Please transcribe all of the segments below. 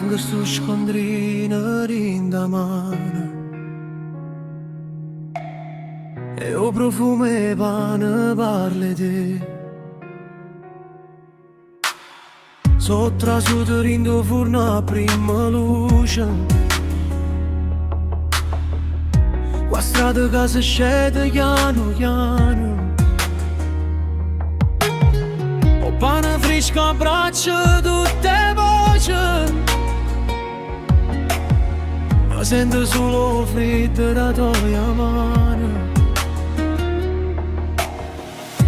Tengo 'stu scontrino dint' 'a mano. E 'o profumo 'e pane parla 'e te. So' trasuto dint' 'o furno a primma luce. Cu 'a strada ca se sceta chianu chianu. 'O pane frisco abbraccia tutt' 'e voce. Ma sento sulo 'o friddo d' 'a toja mano.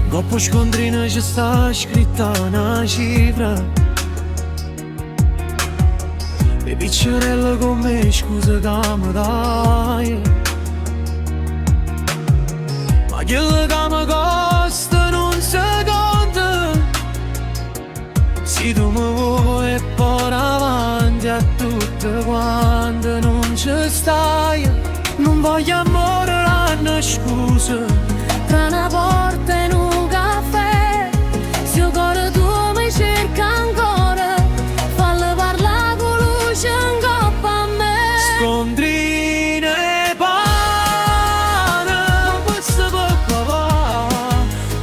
Ngopp' 'o scontrino ce sta scritta na cifra. E piccerella comme 'e scuse ca me daje. Ma chello ca me costa nun se conta. Si tu me vuò e poi davanti a tutte quante nun ce staje. Nun voglio ammore annascuso. Tra na porta e nu cafè, si 'o core tuo mi cerca ancora, fallo parlà cu luce 'ncopp a me. Scontrino 'e pane, nun basta pe pavà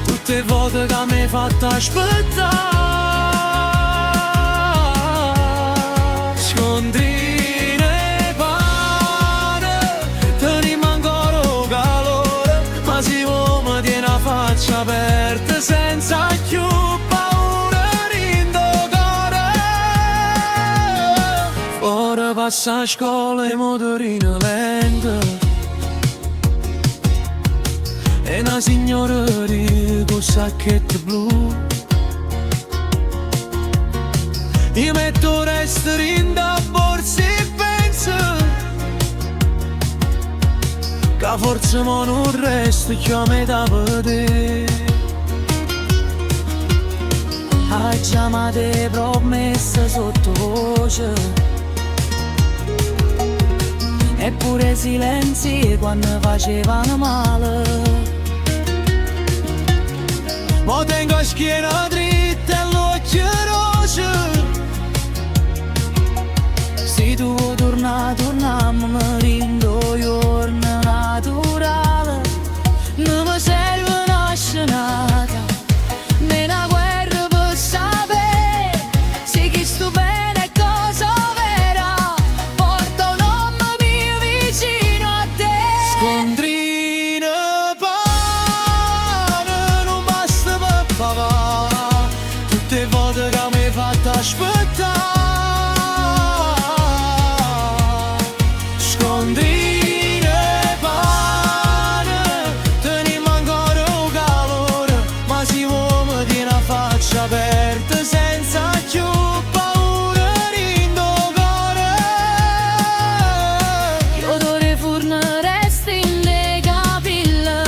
tutt' 'e vote ca m'hê fatto aspettà. Scontrino 'e pane, tenimmo ancora 'o calore, ma si vuò me tieni 'a faccia aperta senza cchiù paura dint' 'o core. Ora passa 'a scola 'e motorino lento e na signora cu sacchetto blu. Io metto 'o resto dint' 'a borsa e penso ca forse mo nun resta cchiù 'a metà pe te. Aggia amato 'e promesse sottovoce Eppure 'e silenzi quanno facevano male. Mo tengo 'a schiena dritta e l'uocchie doce. Si tu vuò turnà, turnammo dint' 'o juorno naturale. Nun me serve na scenata, né na guerra pe sapè si chistu bene è cosa vera. Porta 'o nomme mio vicino a te. Scontrino 'e pane, nun basta pe pavà tutt' 'e vote ca m'hê fatto aspettà. Scontrino 'e pane, tenimmo ancora 'o calore, ma si vuò me tieni 'a faccia aperta senza cchiù paura dint' 'o core. L'odore 'e furno resta int' 'e capille.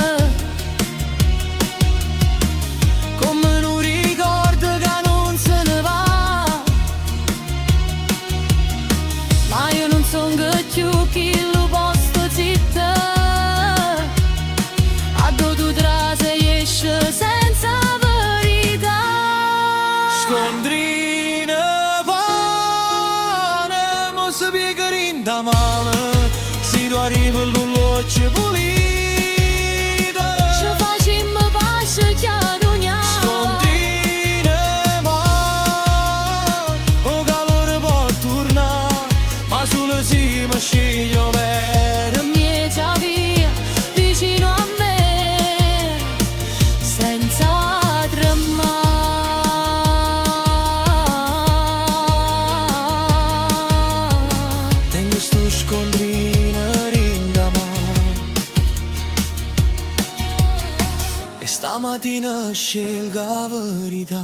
Comme nu ricordo ca nun se ne va. Ma io nun songo cchiù chillu posto zitto addò tu trase e jesce senza verità. Scontrino 'e pane, mo se piega dint' 'a mano, si tu arrive cu l'uocchie pulite. Ce facimmo pace chianu chiano. Scontrino 'e mano, 'o calore po' turnà, ma sulo si me sceglie overo. 'Mmiezz' 'a via, vicino a me, senza tremmà. Tengo 'stu scontrino dint' 'a mano e stammatina scelgo 'a verità.